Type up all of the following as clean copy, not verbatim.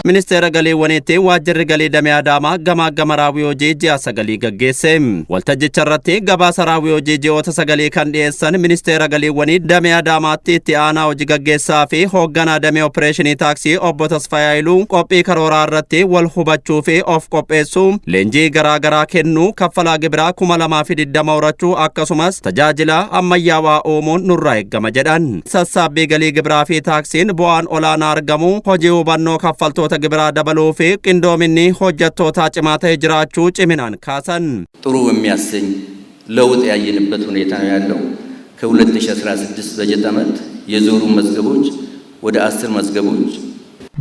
Ministeera Galiiwwaniitti Waajjirri Galii Damee Adaamaa gamaaggama raawwii hojii ji'a sagalii gaggeesse. Waltajjicha irratti gabaasa raawwii hojii ji'oota sagalii kan dhiyeessan Ministeera Galiiwwanii Damee Adaamaatti itti aanaa hojii gaggeessaa fi hoogganaa damee opereeshinii taaksii obbo Tasfaayee Hayiluu qophii karooraa irratti wal hubachuu fi of qopheessuu, leenjii garaa garaa kennuu, kaffalaa gibiraa 2020 horachuu akkasumas tajaajila ammayyaawaa uumuun nurraa eeggama jedhan. Sassaabbii galii gibiraa fi taaksiin bu'aan olaanaa argamu hojii hubannoo kaffaltoota gibiraa dabaluu fi qindoominni hojjettootaa cimaa ta'e jiraachuu ciminaan kaasan. ጥሩ የሚያሰኝ ለውጥ ያየንበት ሁኔታ ነው ያለው። ከ2016 በጀት ዓመት የዞሩ መዝገቦች ወደ 10 መዝገቦች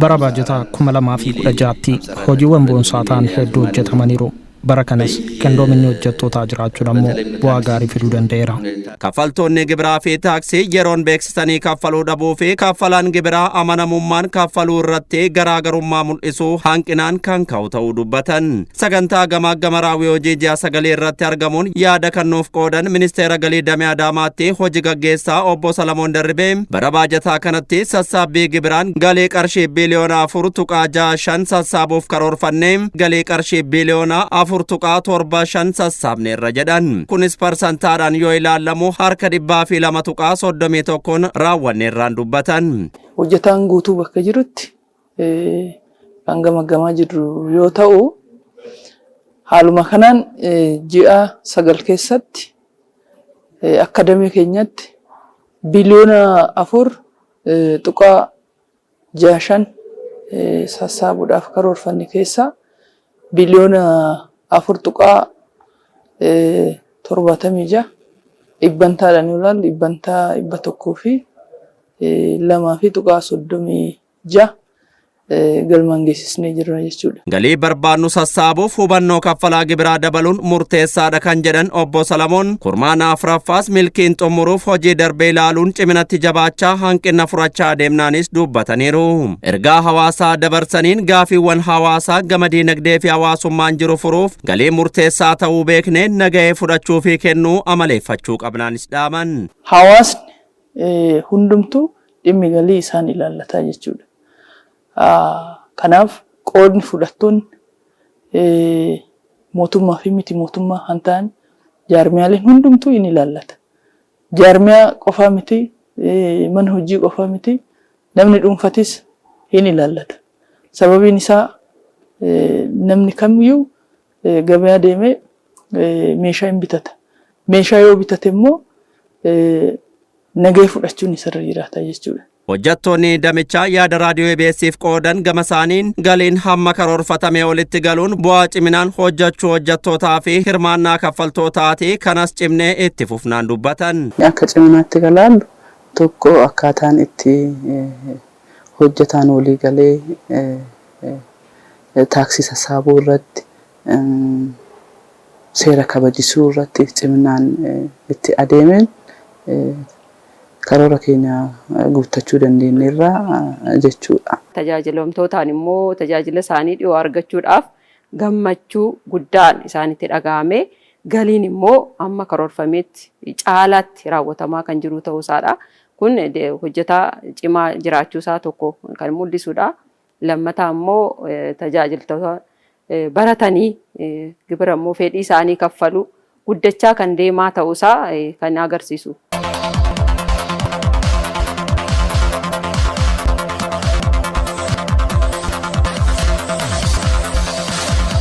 Bara baajataa 2016tti hojiiwwan boonsaa ta'an hedduu hojjetamaniiru. Bara kanas qindoominni hojjettootaa jiraachuun ammoo bu'aa gaarii fiduu danda'eera. Kaffaltoonni gibiraa fi taaksii yeroon beeksisanii kaffaluu dhabuu fi kaffalaan gibiraa amanamummaan kaffaluu irratti garaagarummaa mul'isuu hanqinaan kan ka'u ta'uu dubbatan. Sagantaa gamaaggama raawwii hojii ji'a sagalii irratti argamuun yaada kan nuuf qoodan Ministeera Galii Damee Adaamaatti hojii gaggeessaa obbo Salamoon Darribee bara baajataa kanatti sassaabbii gibiraan galii qarshii biiliyoona 4.65 sassaabuuf karoorfannee galii qarshii biiliyoona 4.75 sassaabneerra jedhan. Kunis parsantaadhaan yoo ilaalamu harka 102.31n raawwanneerraan dubbatan. Hojjetaan guutuu bakka jirutti kan gamaggamaa jirru yoo ta'u, haaluma kanaan ji'a 9 keessatti akka damee keenyatti biliyoona 4.65 sassaabuudhaaf karoorfanne keessaa biliyoona 4.76, dhibbantaadhaan yoo ilaallu dhibbantaa 102 fi 36 galmaan geessisnee jirra jechuudha. Galii barbaannu sassaabuuf hubannoo kaffalaa gibiraa dabaluun murteessaadha kan jedhan obbo Salamoon, kurmaana afuraffaas milkiin xumuruuf hojii darbee ilaaluun ciminatti jabaachaa hanqina furachaa adeemnaanis dubbataniiru. Ergaa hawaasaa dabarsaniin gaafiiwwan hawaasaa gama diinagdee fi hawaasummaan jiru furuuf galii murteessaa ta'uu beeknee nagahee fudhachuu fi kennuu amaleeffachuu qabnaanis dhaaman. Hawaasni hundumtuu dhimmi galii isaan ilaallataa jechuudha. Kanaaf qoodni fudhattoonni mootummaa fi miti mootummaa kan ta'an jaarmiyaaleen hundumtuu in ilaallata. Jaarmiyaa qofaa miti, mana hojii qofaa miti, namni dhuunfatis hin ilaallata. Sababiin isaa namni kamiyyuu gabayaa deemee meeshaa hin bitata. Meeshaa yoo bitate immoo nagahee fudhachuun isarra jiraata jechuudha. Hojjettoonni damichaa yaada raadiyoo EBS'if qoodan gama isaaniin galiin hamma karoorfatamee olitti galuun bu'aa ciminaan hojjechuu hojjettootaa fi hirmaannaa kaffaltootaati, kanas cimnee itti fufnaan dubbatan. Akka ciminaatti kan laallu tokko akkaataan itti hojjetaan walii galee taaksii sassaabuu irratti, seera kabajisuu irratti ciminaan itti adeemeen karoora keenya guuttachuu dandeenyeerra jechuudha. Tajaajilamtootaan immoo tajaajila isaanii dhiyoo argachuudhaaf gammachuu guddaan isaanitti dhaga'ame, galiin immoo amma karoorfameetti caalaatti raawwatamaa kan jiru ta'uu isaadha. Kun hojjetaa cimaa jiraachuusaa tokko kan mul'isudha. Lammataa immoo tajaajiltoota baratanii gibira immoo fedhii isaanii kaffalu guddachaa kan deemaa ta'uusaa kan agarsiisu.